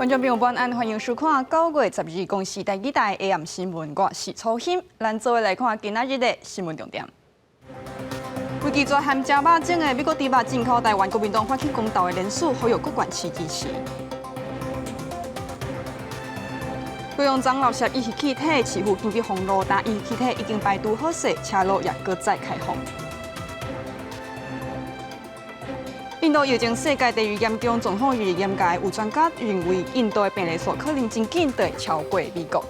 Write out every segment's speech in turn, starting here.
觀眾朋友晚安，歡迎收看9月12日公視第二台 AM 新聞，我是楚欣。咱做伙來看今仔日的新聞重點。為拒絕含食肉粽的美國豬肉進口台灣，國民黨發起公投的聯署，呼籲各縣市支持。高雄髒垃圾乙氣體，市府緊急封路，但異氣體已經排除好勢，車路也閣再開放。印度疫情世界第二嚴重，狀況日益嚴重，有專家認為印度的病例數可能真緊就會超過美國。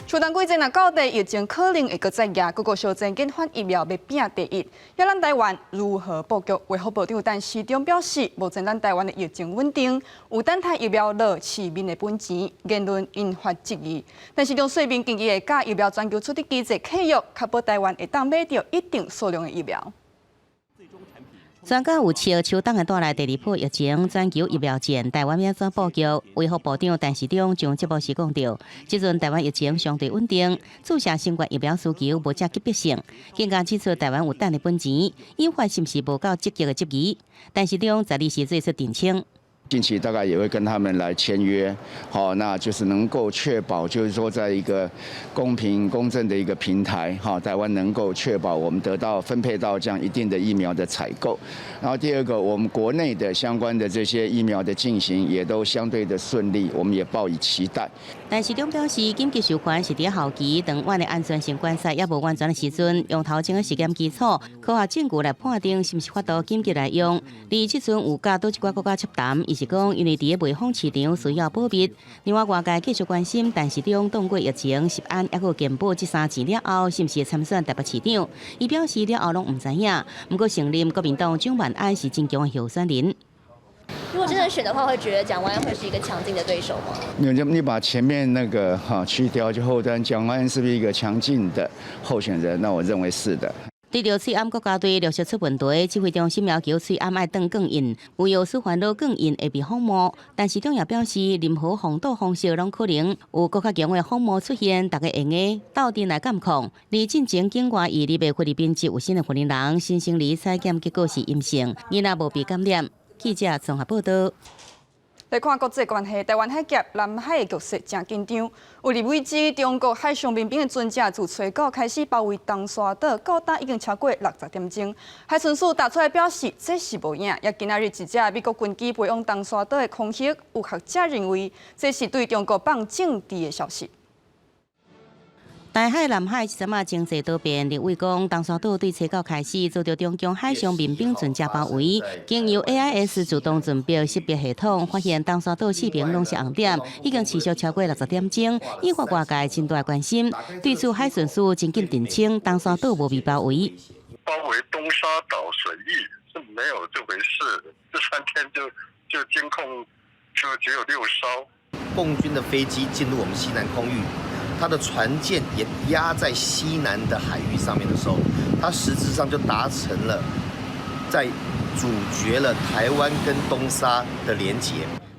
秋冬季節若到底疫情可能會閣再嚴，各國相爭研發疫苗欲拼第一。抑咱台灣如何布局？衛福部長陳時中表示，目前咱台灣的疫情穩定，有等待疫苗落市面的本錢，言論引發質疑。陳時中說明近期會佮疫苗全球取得機制契約，確保台灣會當買著一定數量的疫苗。專家預測，秋冬會帶來第二波疫情，全球疫苗戰，台灣欲按怎布局？衛福部長陳時中上節目時講著，這陣台灣疫情相對穩定，注射新冠疫苗需求無遮急迫性，更加指出台灣有等的本錢，引發是毋是無夠積極的質疑。陳時中十二時做出澄清。近期大概也會跟他們來簽約，好，那就是能夠確保，就是說在一個公平公正的一個平台，哈，台灣能夠確保我們得到分配到這樣一定的疫苗的採購。然後第二個，我們國內的相關的這些疫苗的進行也都相對的順利，我們也抱以期待。陳時中表示，緊急授權是佇後期，當阮的安全性觀察猶無完全的時陣，用頭前的實驗基礎、科學證據來判定是毋是法度緊急來用。而這陣有佮佗一寡國家洽談，伊是講，因為佇咧賣方市場需要保密。另外，外界繼續關心，陳時中擋過疫情、食安猶閣健保這三戰了後，是毋是會參選台北市長？伊表示了後攏毋知影，毋過承認國民黨蔣萬安是真強的候選人。如果真的選的話，會覺得蔣萬安會是一個強勁的對手嗎？你把前面那個哈去掉，就後端蔣萬安是不是一個強勁的候選人？那我認為是的。對著喙罨國家隊陸續出問題，指揮中心要求喙罨愛斷鋼印，有藥師煩惱鋼印會被仿冒。陳時中也表示，任何防堵方式攏可能有閣較強的仿冒出現，大家會用得鬥陣來監控。而進前境外移入的菲律賓籍有新的菲律人，新生兒採檢結果是陰性，囡仔無被感染。記者綜合報道。來看國際關係，台灣海峽、南海的局勢誠緊張。有立委指中國海上民兵的船隻自初九開始包圍東沙島，到今已經超過60點鐘。海巡署踏出來表示，這是無影。也今仔日一隻美國軍機飛往東沙島的空域，有學者認為這是對中國放政治的消息。台海、南海這陣仔情勢多變，立委講東沙島對初九開始遭著中共海上民兵船隻包圍，經由 AIS 自動陣別識別系統發現東沙島四邊攏是紅點，已經持續超過60點鐘，引發外界真大關心。對此，海巡署真緊澄清，東沙島無被包圍。包圍東沙島水域是沒有這回事，這3天就監控就只有六艘。共軍的飛機進入我們西南空域。它的船艦也壓在西南的海域上面的時候，它實質上就達成了在阻絕了台灣跟東沙的連結。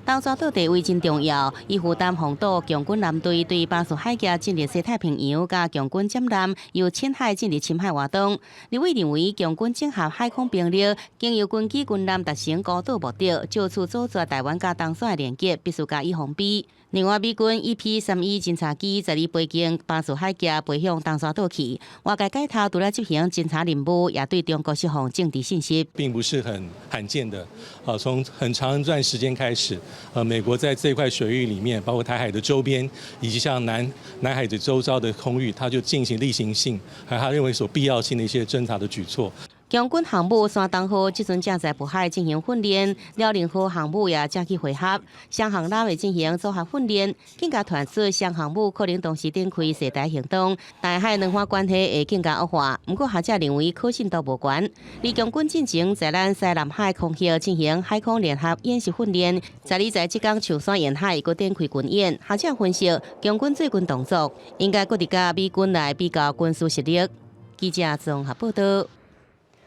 東沙島地位真重要，伊負擔防堵共軍艦隊對巴士海峽進入西太平洋，佮共軍艦艦由淺海進入深海活動。立委認為，共軍整合海空兵力，經由軍機軍艦達成孤島目的，藉此阻絕台灣佮東沙的連結，必須加以防備。另外，美軍 EP-31偵察機十二飛經巴士海峽飛向東沙島去，外界解讀除了執行偵察任務，也對中國釋放政治信息。並不是很罕見的，啊，從很長一段時間開始，美國在這塊水域裡面，包括台海的周邊，以及像南海的周遭的空域，它就進行例行性，還有他認為所必要性的一些偵察的舉措。共軍航母山東號這陣正在渤海進行訓練，遼寧號航母也正去會合，雙航母會進行組合訓練，更加傳出雙航母可能同時展開射台行動，台海兩岸關係會更加惡化。毋過學者認為可信度無懸。而共軍進前在咱西南海空域進行海空聯合演習訓練，十二在浙江象山沿海閣展開軍演。學者分析，共軍最近動作應該閣佇佮美軍來比較軍事實力。記者綜合報道。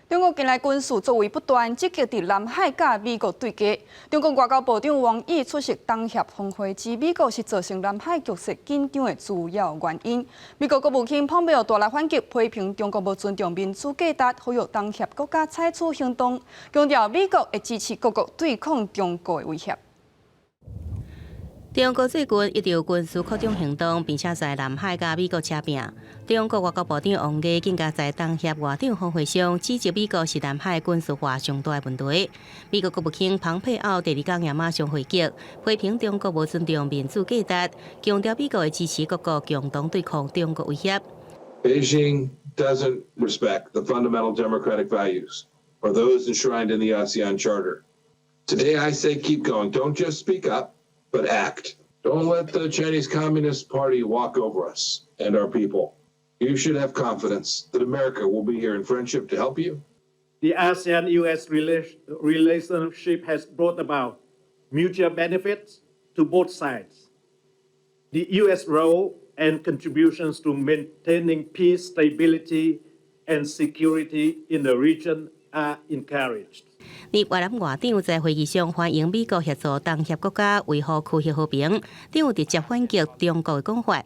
中國近來軍事作為不斷，積極佇南海佮美國對決。中國外交部長王毅出席東協峰會，指美國是造成南海局勢緊張的主要原因。美國國務卿蓬佩奧大力反擊，批評中國無尊重民主價值，呼籲東協國家採取行動，強調美國會支持各國對抗中國的威脅。中國最近一直有軍事擴張行動，並且在南海佮美國車拚。中國外交部長王毅更加在東協外長峰會上指責美國是南海軍事化上大的問題。美國國務卿蓬佩奧第二天也馬上回擊，批評中國無尊重民主價值，強調美國會支持各國共同對抗中國威脅。 Beijing doesn't respect the fundamental democratic values or those enshrined in the ASEAN Charter. Today I say keep going. Don't just speak up, but act. Don't let the Chinese Communist Party walk over us and our people. You should have confidence that America will be here in friendship to help you. The ASEAN-US relationship has brought about mutual benefits to both sides. The U.S. role and contributions to maintaining peace, stability, and security in the region are encouraged. 越南外長在會議上歡迎美國協助東協國家維護區域和平，並有直接反擊中國的講法。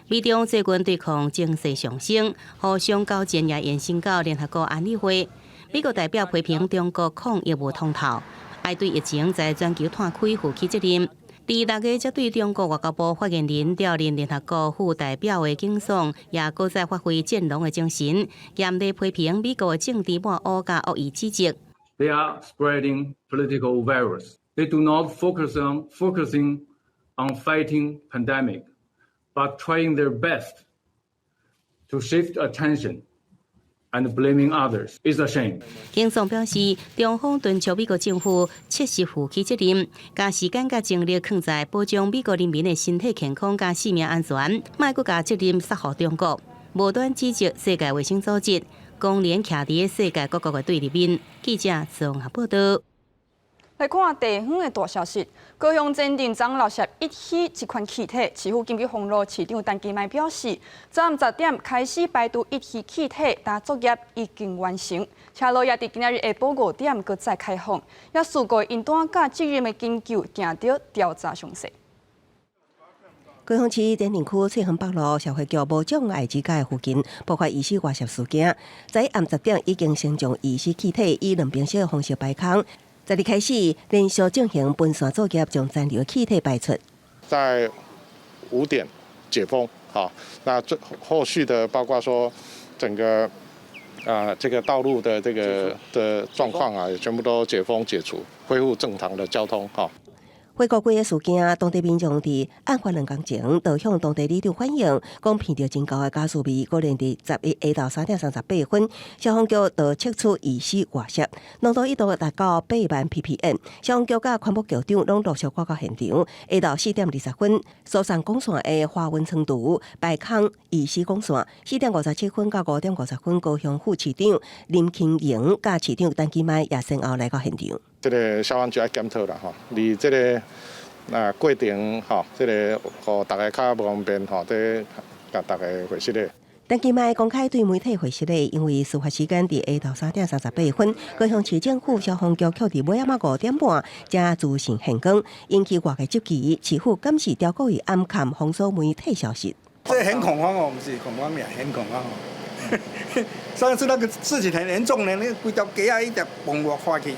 美中最近對抗情勢上升，互相交戰也延伸到聯合國安理會。美國代表批評中國抗疫無通透，愛對疫情在全球湠開負起責任。佇6月則對中國外交部發言人調任聯合國副代表的景爽，也閣再發揮戰狼的精神，嚴厲批評美國的政治抹烏佮惡意指責。 They are spreading political virus. They do not focus on focusing on fighting pandemic, but trying their best to shift attention and blaming others. It's a shame. 景爽表示，中方敦促美國政府切實負起責任，將時間佮精力放在保障美國人民的身體健康佮性命安全，莫閣共責任捒予中國，無端指責世界衛生組織，公然徛佇世界各國的對立面。記者綜合報道。來看地方的大消息，高雄前鎮昨漏洩乙烯這款氣體，市府緊急封路市長陳其邁表示，昨暗10點開始排除乙烯氣體，但作業已經完成。車路也佇今仔日下晡5點閣再開放，也事故應單佮責任的研究定著調查詳細。高雄市前鎮區翠亨北路社會局無障礙之家附近，爆發乙烯外洩事件。昨暗10點已經先將乙烯氣體以兩邊式的方式排空。12日開始連續進行分線作業，將殘留氣體排出。在5點解封，好，那最後續的包括說整個啊這個道路的這個的狀況啊，全部都解封解除，恢復正常的交通，哈。回顧規个事件，當地民眾佇案發兩工前，就向當地里長反映，講聞著真厚的瓦斯味，果然佇11下晝3點38分，消防局就測出乙烯外洩，濃度一度達到8萬 ppm。消防局佮環保局長攏陸續趕到現場，下晝4點20分，疏散管線的華文倉儲排空乙烯管線。4點57分到5點50分，高雄副市長林慶榮佮市長陳其邁也先後來到現場。這个消防局愛檢討啦，吼，佇這个啊過程吼，這个予大家較無方便吼，這共大家解釋咧。陳其邁公開對媒體解釋咧，因為事發時間佇下晝3點38分，高雄市政府消防局卻佇尾仔5點半才資訊現場，引起外界質疑，市府敢是刁故意掩藏封鎖媒體消息。這很恐慌哦，毋是恐慌爾，很恐慌哦。上次那個事情很嚴重咧，那個規條街仔一直崩落看去。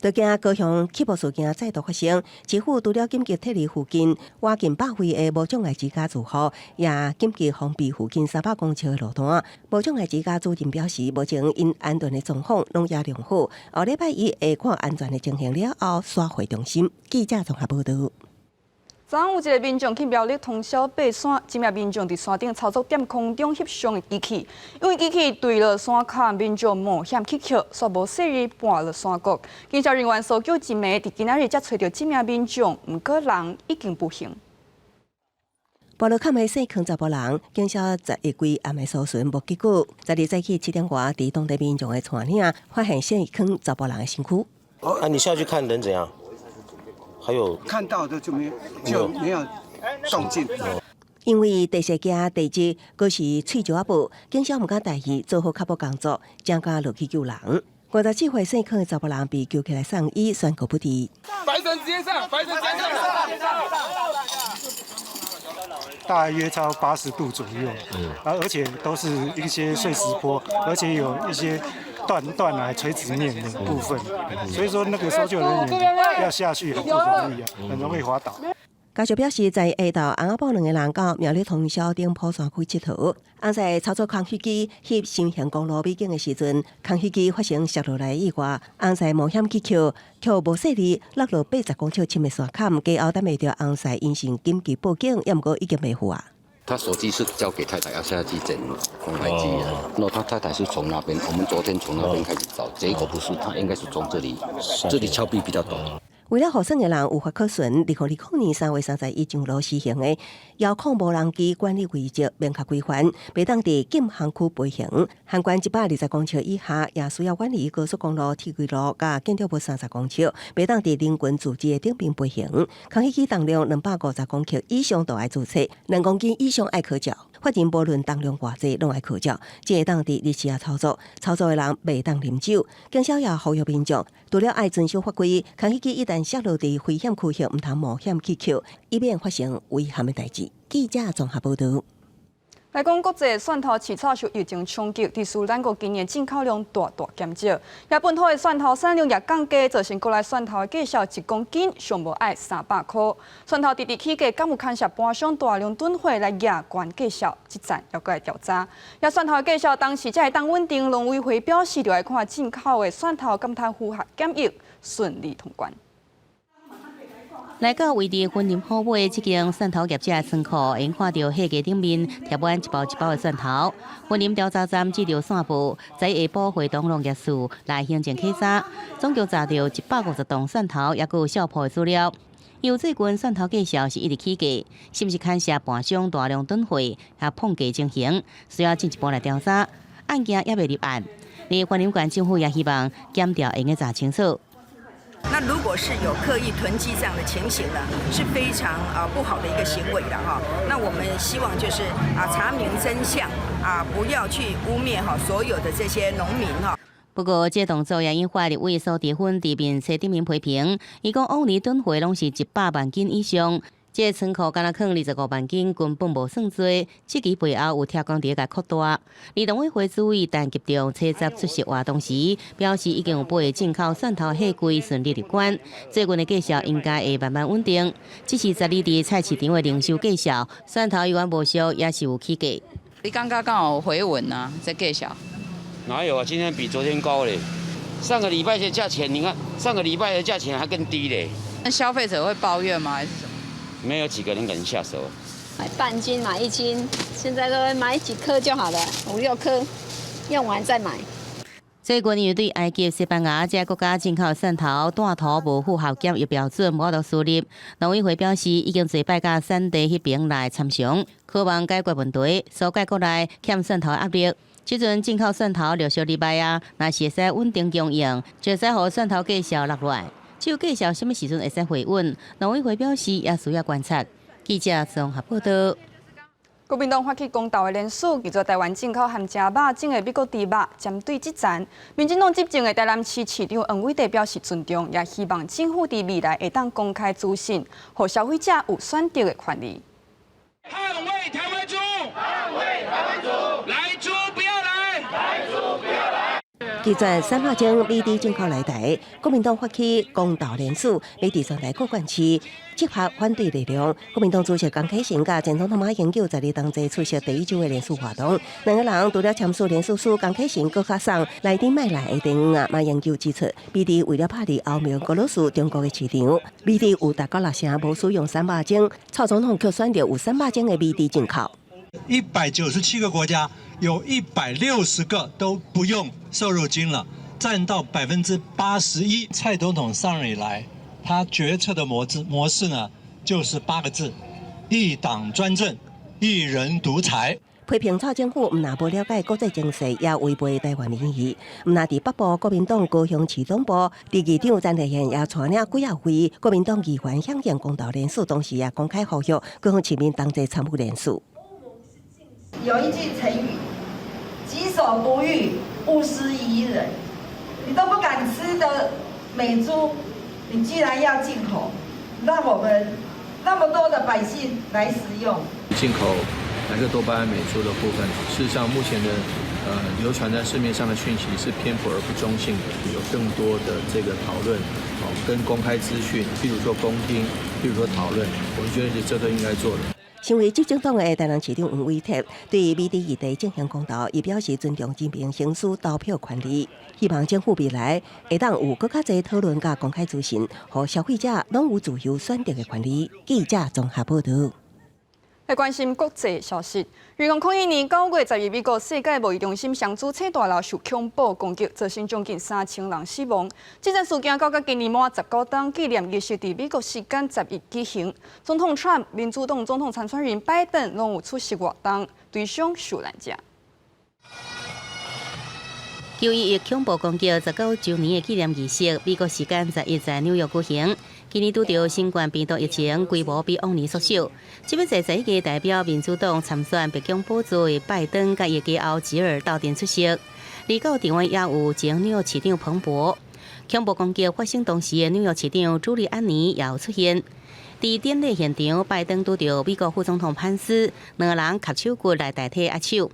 就驚高雄氣爆事件再度發生，市府除了緊急撤離附近倚近100位的無障礙之家住戶，也緊急封閉附近300公尺的路段。無障礙之家主任表示，目前𪜶安頓的狀況攏也良好，後禮拜一會看安全的情形了後，徙回中心。記者綜合報道。昨昏有一个民眾去苗栗通霄爬山，這名民眾佇山頂操作踮空中翕相的機器，因為機器墜落山跤，民眾冒險去抾，煞無細膩跋落山谷。警消人員搜救一暝，佇今仔日才揣著這名民眾，毋過人已經不幸。跋落坎的姓康查埔人，警消11規暗的搜尋無結果。12早起7點外，佇當地民眾的帶領，發現姓康查埔人的身軀。啊，你下去看人怎樣？還有看到的就沒有動靜。因為地勢驚地質，閣是碎石仔布，警消毋敢大意，做好較補工作，才敢落去救人。54歲姓康的查埔人被救起來送醫，宣告不治。白繩直接上，白繩直接上。大約超80度左右，啊，而且都是一些碎石坡，而且有一些斷斷來垂直面的部分，所以說那個搜救人員要下去很不容易啊，很容易滑倒。家屬表示，在下晝，翁仔某兩个人到苗栗通霄頂埔山區𨑨迌，翁婿操作空虛機翕新興公路美景的時陣，空虛機發生摔落來意外，翁婿冒險去抾，卻無細膩落落80公尺深的山崁，過後等袂著翁婿音訊緊急報警，也毋過已經袂赴啊。他手機是交給太太，要下去撿空拍機啊。那他太太是從那邊，我們昨天從那邊開始找，結果不是，他應該是從這裡，這裡峭壁比較陡。為了予耍的人有法可循，2020年3月31上路施行的遙控無人機管理規則明確規範，袂當佇禁航區飛行，航懸120公尺以下，也需要遠離高速公路、鐵軌路佮建築物30公尺，袂當佇人群聚集的頂面飛行。空氣機重量250公克以上就愛註冊，2公斤以上愛考照。法人無論重量偌濟，攏愛考照。只會當佇日時操作，操作的人袂當啉酒。警消也呼籲民眾，除了愛遵守法規，空氣機一旦摔落佇危險區域，毋通冒險去抾，以免發生遺憾的代誌。記者綜合報導。來講國際蒜頭市場受疫情衝擊，致使咱國今年進口量大大減少。也本土的蒜頭產量也降低，造成國內蒜頭的價數1公斤上無愛300箍。蒜頭直直起價，敢有牽涉盤商大量囤貨來壓懸價數？這陣猶閣來調查。也蒜頭的價數當時才會當穩定，農委會表示，就愛看進口的蒜頭敢通符合檢疫，順利通關。來到位佇雲林虎尾這間蒜頭業者的倉庫，會看著貨架頂面貼滿一包一包的蒜頭。雲林調查站接著線報，在下晡會同農業處來行政稽查，總共查著150棟蒜頭，抑閣有銷鋪的資料。由最近蒜頭價數是一直起價，是毋是牽涉盤商大量囤貨，也膨價情形，需要進一步來調查。案件猶未立案，而雲林縣政府也希望檢調會用查清楚。那如果是有刻意囤積這樣的情形呢，是非常啊不好的一個行為了哈。那我們希望就是啊查明真相啊，不要去污衊哈所有的這些農民哈。不過，這動作也引發立委蘇治芬佇面冊頂面批評，伊講往年囤貨攏是100萬斤以上，這個倉庫敢若囥25萬斤，根本無算濟。這期背後有刁工佇咧共擴大。而農委會主委陳吉仲初十出席活動時，表示已經有八個進口蒜頭貨櫃順利入關，最近的價數應該會慢慢穩定。只是十二佇菜市場的零售價數，蒜頭猶原無俗，也是有起價。你感覺敢有回穩啊？這價數？哪有啊？今天比昨天高嘞。上個禮拜的價錢，你看上個禮拜的價錢還更低嘞。那消費者會抱怨嗎？還是什麼？沒有幾個人敢下手。買半斤買1斤，現在都會買幾顆就好了，五六顆，用完再買。最近因為對埃及、西班牙這國家進口蒜頭帶塗無符合檢疫標準，無法度輸入。農委會表示，已經濟擺佮產地彼爿來參詳，渴望解決問題，紓解國內欠蒜頭壓力。這陣進口蒜頭陸續入來啊，若是會使穩定供應，就會使予蒜頭價數落來。至於價數啥物時陣會使回穩，農委會表示也需要觀察。記者綜合報道。國民黨發起公投的聯署，拒絕台灣進口含食肉種的美國豬肉，針對這層，民進黨執政的台南市市長黃偉哲表示尊重，也希望政府佇未來會當公開資訊，予消費者有選擇的權利。捍衛台灣豬，捍衛台灣豬，萊豬不要來，萊豬不要來。拒絕瘦肉精美豬進口來台，國民黨發起公投聯署，欲佇全台各縣市集合反對力量。國民黨主席江啟臣佮前總統馬英九十日同齊出席第一周的聯署活動，兩個人除了簽署聯署書，江啟臣閣較送來頂麥來的電話啊。馬英九指出，美豬為了拍入歐盟、俄羅斯、中國的市場，美豬有達到6成無使用瘦肉精，蔡總統卻選擇有瘦肉精的美豬進口。197個國家，有160個都不用瘦肉精了，佔到81%。蔡總統上任以來，他決策的模式呢，就是八個字：一黨專政，一人獨裁。批評蔡政府毋但無了解國際情勢，也違背台灣民意。毋但佇北部國民黨高雄市黨部，佇議長詹麗燕也帶領幾仔位國民黨議員響應公投連署，同時也公開呼籲高雄市民同齊參與連署。有一句成語：己所不欲，勿施於人。你都不敢吃的美豬，你居然要進口，讓我們那麼多的百姓來食用。進口萊克多巴胺美豬的部分，事實上目前的流傳在市面上的訊息是偏頗而不中性的，有更多的這個討論，哦，跟公開資訊，譬如說公聽，譬如說討論，我們覺得這都應該做的。身為執政黨的台南市長黃偉哲對美豬議題進行公投，伊表示尊重人民行使投票權利，希望政府未來會當有閣較濟討論佮公開資訊，予消費者攏有自由選擇的權利。記者綜合報導。來關心國際消息，2001年9月12日，美國世界貿易中心商註冊大樓受恐怖攻擊，造成將近3000人死亡。這件事件到今年滿19冬紀念儀式，佇美國時間十一舉行。總統川普、民主黨總統參選人拜登攏有出席活動，追傷受難者。911恐怖攻擊19週年的紀念儀式，美國時間十一在紐約舉行。今年拄著新冠病毒疫情，規模比往年縮小。這擺11個代表民主黨參選白宮寶座的拜登，佮伊家後吉爾鬥陣出席。而到場的也有前紐約市長彭博。恐怖攻擊發生當時的紐約市長朱利安尼也有出現。佇典禮現場，拜登拄著美國副總統潘斯，兩個人挾手骨來代替握手。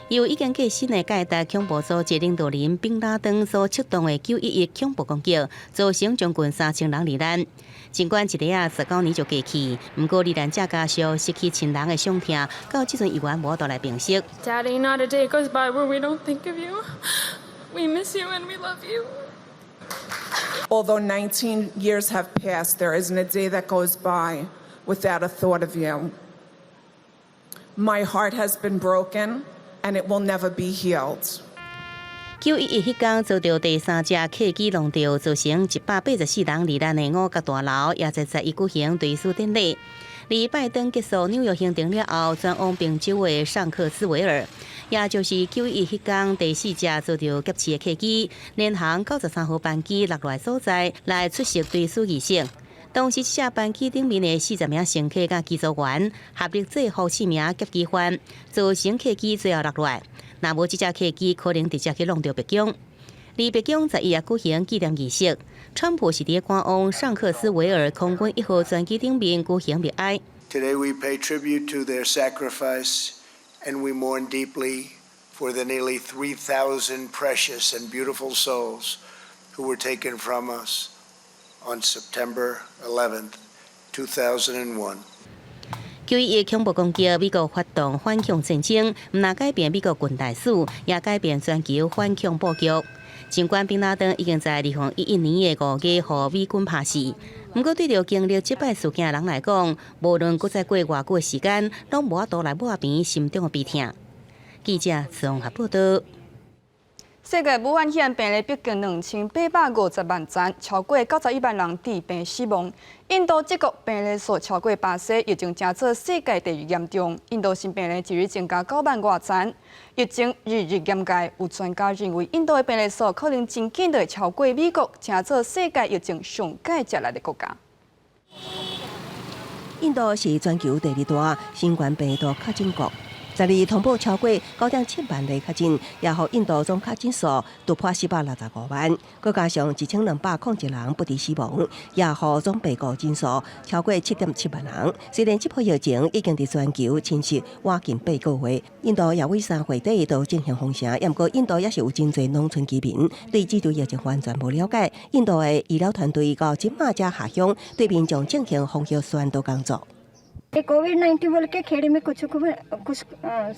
由已經過身的蓋達恐怖組織領導人賓拉登所策動的九一一恐怖攻擊，造成將近3000人罹難。儘管一下仔19年就過去，毋過罹難者家屬失去親人的傷痛，到這陣猶原無法度來平息。 Daddy, not a day goes by where we don't think of you. We miss you and we love you. Although 19 years have passed, there isn't a day that goes by without a thought of you. My heart has been broken, and it will never be healed. 911彼工遭著第三架客機撞著，造成184人罹難的五角大樓，也在十一舉行追思典禮。而拜登結束紐約行程了後，轉往賓州的尚克斯維爾，也就是九一一彼工第四架遭著劫持的客機，聯航93號班機落來所在來出席追思儀式。當時這架班機頂面的40名乘客佮機組員合力制服四名劫機犯，造成客機最後落來。若無這架客機，可能直接去挵著白宮。而白宮十一也舉行紀念儀式，川普是佇趕往尚克斯維爾空軍一號專機頂面舉行默哀。 Today we pay tribute to their sacrifice, and we mourn deeply for the nearly 3,000 precious and beautiful souls who were taken from us on September 11th, 2001. 九一一恐怖攻擊，美國發動反恐戰爭，毋但改變美國近代史，也改變全球反恐布局。儘管賓拉登已經在2011年的5月予美軍拍死，毋過對著經歷這擺事件的人來講，無論閣再過偌久的時間，攏無法度來抹平心中的悲痛。記者綜合報道。世界武漢肺炎病例逼近2850萬例，超過91萬人致病死亡。印度這國病例數超過巴西，疫情成做世界第二嚴重。印度新病例一日增加9萬外層，疫情日日嚴峻。有專家認為，印度的病例數可能真緊就會超過美國，成做世界疫情上蓋吃力的國家。印度是全球第二大新冠病毒確診國。12日通報超過9.7萬例確診，也予印度總確診數突破465萬，閣加上1201人不治死亡，也予總病故人數超過7.7萬人。雖然這波疫情已經佇全球侵襲倚近8個月，印度也為三月底都進行封城，毋過印度也是有真濟農村居民對這場疫情完全無了解。印度的醫療團隊到這馬才下鄉對民眾進行防疫宣導工作。 COVID-19 बोल के खेड़े में कुछ कुछ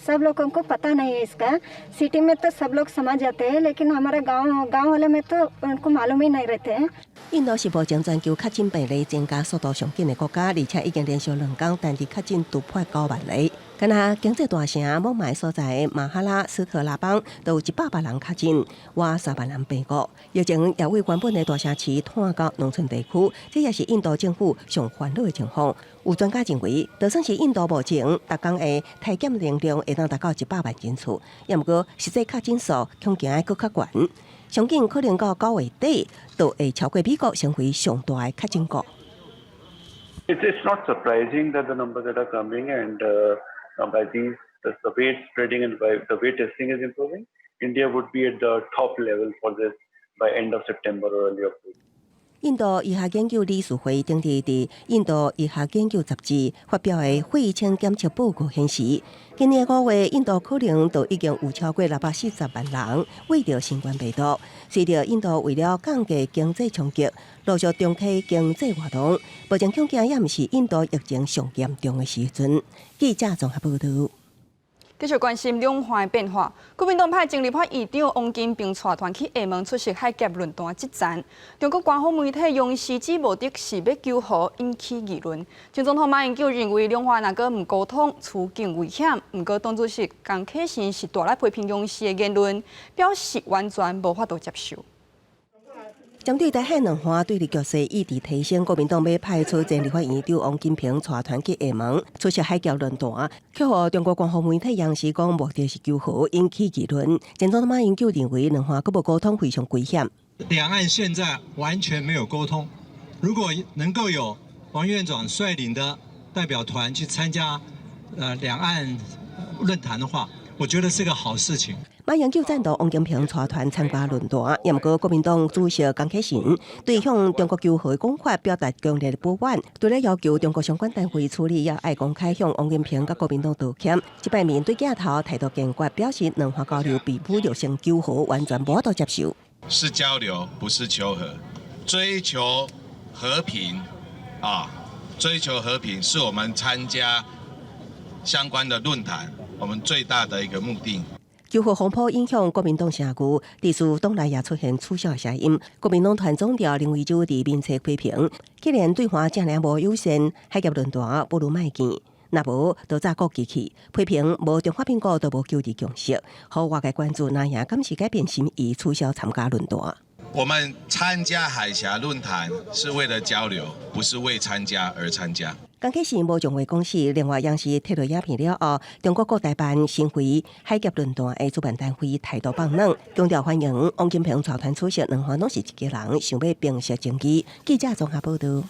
सब लोगों को पता नहीं है इसका। सिटी में तो सब लोग समझ जाते हैं, लेकिन हमारे गांव गांव वाले में तो उनको मालूम ही नहीं रहते हैं。印度是目前全球確診病例增加速度上緊的國家，而且已經連續兩工單日確診突破9萬例。敢若經濟大城孟買所在馬哈拉斯特拉邦，都有100萬人確診，倚3萬人病故。疫情也為原本的大城市拖到農村地區，這也是印度政府上煩惱的情況。有專家認為，就算是印度目前逐工的篩檢能量會當達到100萬人次，也毋過實際確診數恐驚會閣較懸。上緊可能到9月底，就會超過美國成為上大的確診國。 It's not surprising that the numbers that are coming and by these the way it's spreading and by the way testing is improving, India would be at the top level for this by end of September or early October. 印度醫學研究理事會頂日佇印度醫學研究雜誌發表的血清檢測報告顯示，今年5月，印度可能就已經有超過640萬人罹著新冠病毒。隨著印度為了降低經濟衝擊，陸續重啟經濟活動，目前恐驚也毋是印度疫情上嚴重的時陣。記者綜合報導。繼續關心兩岸的變化，國民黨派前立法院長王金平帶團去廈門出席海峽論壇之前，中國官方媒體央視指目的是欲求和，引起議論。前總統馬英九認為兩岸若閣毋溝通，處境危險。毋過黨主席江啟臣是大力批評央視的言論，表示完全無法度接受。針對台海兩岸對立局勢一直提升，國民黨欲派出前立法院長王金平帶團去廈門出席海峽論壇，卻予中國官方媒體央視講目的是求和，引起議論。前總統馬英九認為兩岸閣無溝通非常危險。兩岸現在完全沒有溝通，如果能夠有王院長率領的代表團去參加兩岸論壇的話，我覺得是個好事情。馬英九贊同王金平帶團參加論壇，也毋過國民黨主席江啟臣對向中國求和的講法表達強烈的不滿，除了要求中國相關單位處理，也愛公開向王金平佮國民黨道歉。這擺面對鏡頭態度堅決，表示兩岸交流比武力先求和，完全無法度接受。是交流，不是求和，追求和平啊！追求和平是我們參加相關的論壇，我們最大的一個目的。求和風波影響國民黨聲譽，致使黨內也出現取消聲音。國民黨團總召林為洲佇面冊批評，既然對華遮爾無友善，海峽論壇不如莫見，若無就早閣機去。批評無中華民國就無九二共識，予外界關注，藍營敢是改變心意，取消參加論壇。我們參加海峽論壇是為了交流，不是為參加而參加。江啟臣無將話講死，另外央視披露影片了後，中國國台辦成為海峽論壇的主辦單位態度放軟，強調歡迎王金平帶團出席，兩岸攏是一家人，想欲平息爭議。記者綜合報導。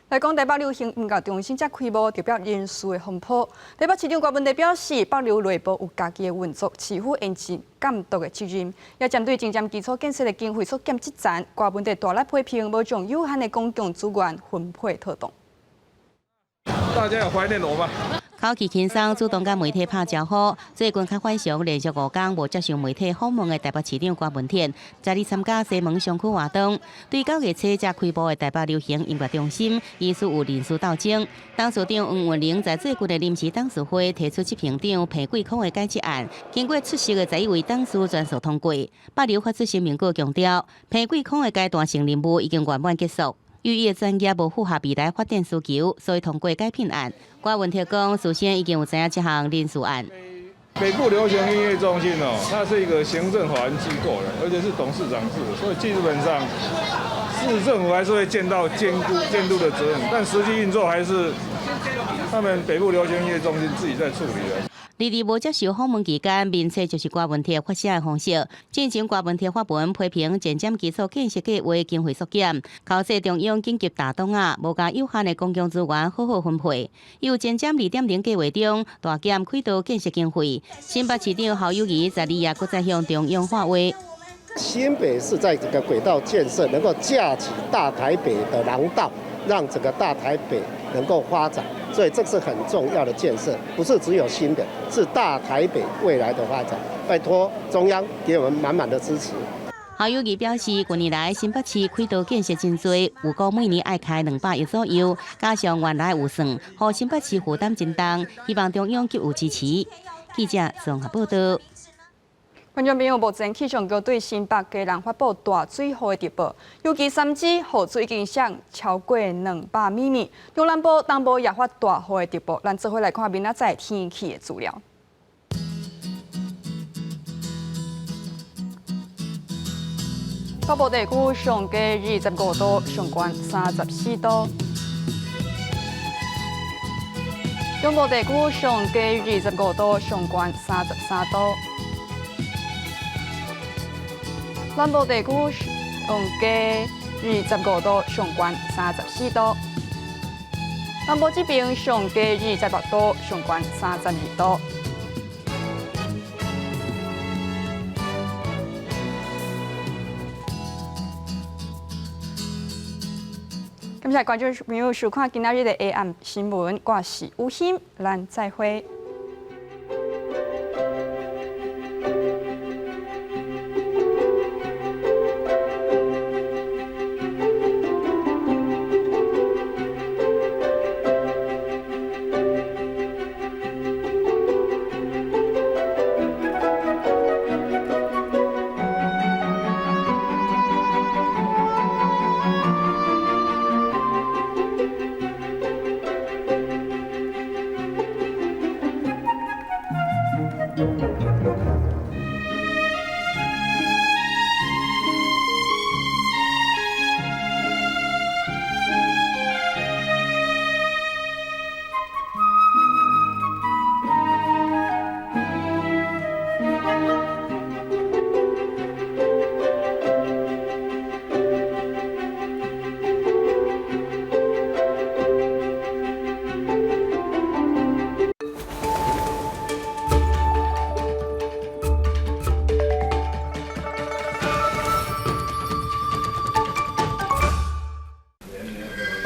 來講台北流行音樂中心才開幕，代表人事的風波。台北市長柯文哲表示，北流內部有家己的運作，市府延遲監督的責任。也針對前瞻基礎建設的經費縮減之前，柯文哲大力批評無將有限的公共資源分配妥當。大家有懷念我嗎？口氣輕鬆，主動佮媒體拍招呼。最近較反常，連續5工無接受媒體訪問的台北市長柯文哲，昨日參加西門商區活動。對9月初才開幕的台北流行音樂中心，疑似有人事鬥爭。董事長黃文玲在最近的臨時董事會提出執行長彭貴康的解職案，經過出席的11位董事全數通過。北流發出聲明，閣強調彭貴康的階段性任務已經圓滿結束。由於伊的專業無符合未來發展需求，所以通過解聘案。柯文哲講，事先已經有知影這項人事案。北部流行音樂中心哦，它是一個行政法人機構的，而且是董事長制，所以基本上市政府還是會盡到監督的責任，但實際運作還是他們北部流行音樂中心自己在處理的。而佇無接受訪問期間，面冊就是柯文哲發聲的方式。進前柯文哲發文批評前瞻基礎建設計劃經費縮減，考說中央緊急打檔啊，無將有限的公共資源好好分配。又前瞻2.0計劃中大減軌道建設經費。新北市長侯友宜在日也閣再向中央喊話。新北市在這個軌道建設能夠架起大台北的廊道，讓整個大台北能夠發展，所以這是很重要的建設，不是只有新北，是大台北未來的發展。拜託中央給我們滿滿的支持。侯友宜表示，近年來新北市軌道建設真濟，預估每年愛開200億左右，加上原來預算，予新北市負擔真重，希望中央給予支持。記者綜合報道。觀眾朋友，目前氣象局對新北基隆發布大水雨的預報，尤其三芝雨水已經上超過200 mm。中南部、東部也發大雨的預報，咱做伙來看明仔載天氣的資料。北部地區上低25度，上懸34度。中部地區上低25度，上懸33度。南部地區上低25度，上懸34度。南部這邊上低26度，上懸32度。感謝觀眾朋友收看今仔日的 AM 新聞，我是吳欣，咱再會。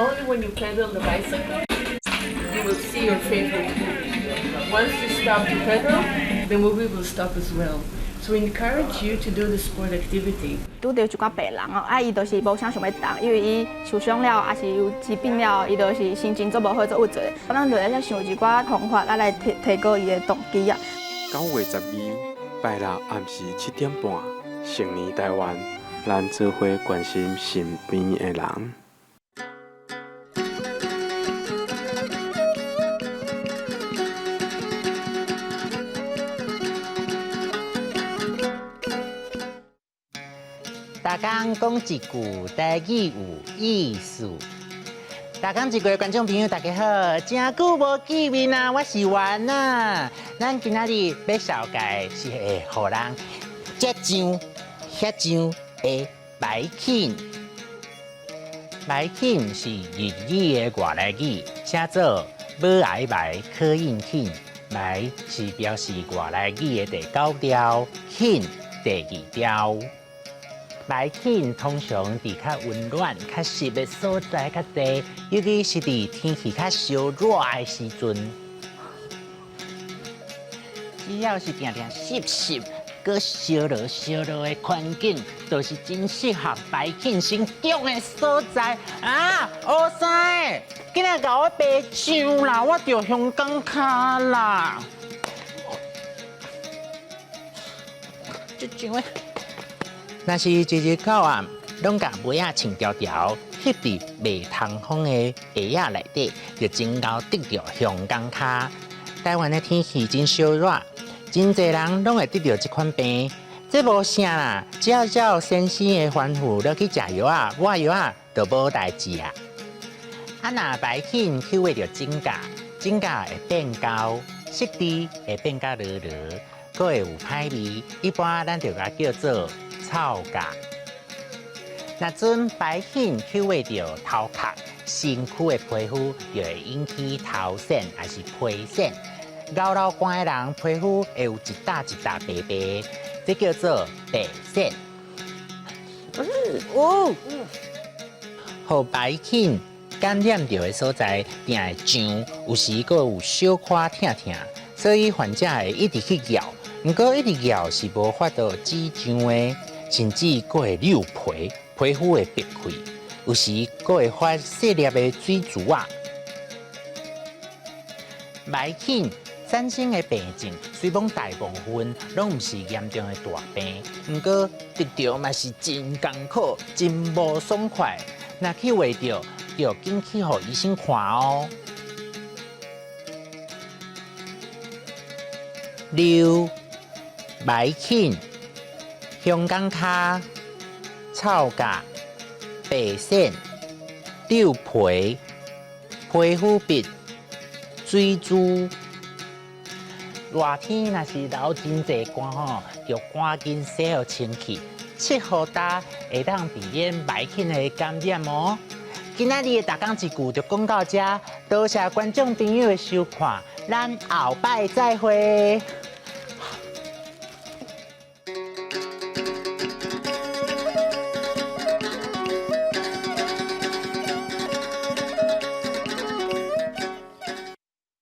Only when you pedal the bicycle, you will see your favorite movie. Once you stop to pedal, the movie will stop as well. So we encourage you to do the sport activity. 拄著一寡病人哦，啊，伊就是無啥想欲動，因為伊受傷了，抑是有疾病了，伊就是心情足無好，足鬱卒的。咱就會使想一寡方法，啊來提提高伊的動機啊。 9月12，拜六暗時7點半，成年台灣，咱做伙關心身邊的人。逐工講一句台語有意思。逐工一句的觀眾朋友，大家好，真久無見面啊！我是丸啊。咱今仔日欲紹介是會予人這醬、遐醬的白芹。白芹是日語的外來語，寫做無愛白可應芹。白是表示外來語的第九調，芹第二調。白芹通常佇較溫暖、較濕的所在較濟，尤其是佇天氣較燒熱的時陣。只要是定定濕濕、閣燒熱燒熱的環境，就是真適合白芹生長的所在。啊，烏生，緊來共我白醬啦，我著香港跤啦。這醬的。若是一日到暗，攏共被仔穿條條，翕佇袂通風的鞋仔內底，就真𠢕得著香港跤。台灣的天氣真燒熱，真濟人攏會得著這款病。這無啥啦，只要照先生的吩咐落去食藥仔、抹藥仔，就無代誌啊。啊，若白芹搝著指甲，指甲會變厚，質地會變較濁濁，閣會有歹味。一般咱就共叫做臭甲。若陣白芹搝著頭殼、身軀的皮膚，就會引起頭癬抑是皮癬。𠢕流汗的人皮膚會有一搭一搭白白，這叫做白癬。哦，予白芹感染著的所在，定會脹，有時閣有小可疼疼，所以患者會一直去咬。毋過一直咬是無法度止脹的，甚至閣會溜皮，皮膚會白開，有時閣會發細粒的水珠仔。白芹產生的病症雖罔大部分攏毋是嚴重的大病，毋過得著嘛是真艱苦、真無爽快。若去穢著，就緊去予醫生看哦。瘤、白疹、香港跤、臭甲、白癬、痘皮、皮膚病、水珠。熱天若是流真濟汗吼，就趕緊洗予清氣。七號焦會當避免白疹的感染哦。今仔日的逐工一句就講到遮，多謝觀眾朋友的收看，咱後擺再會。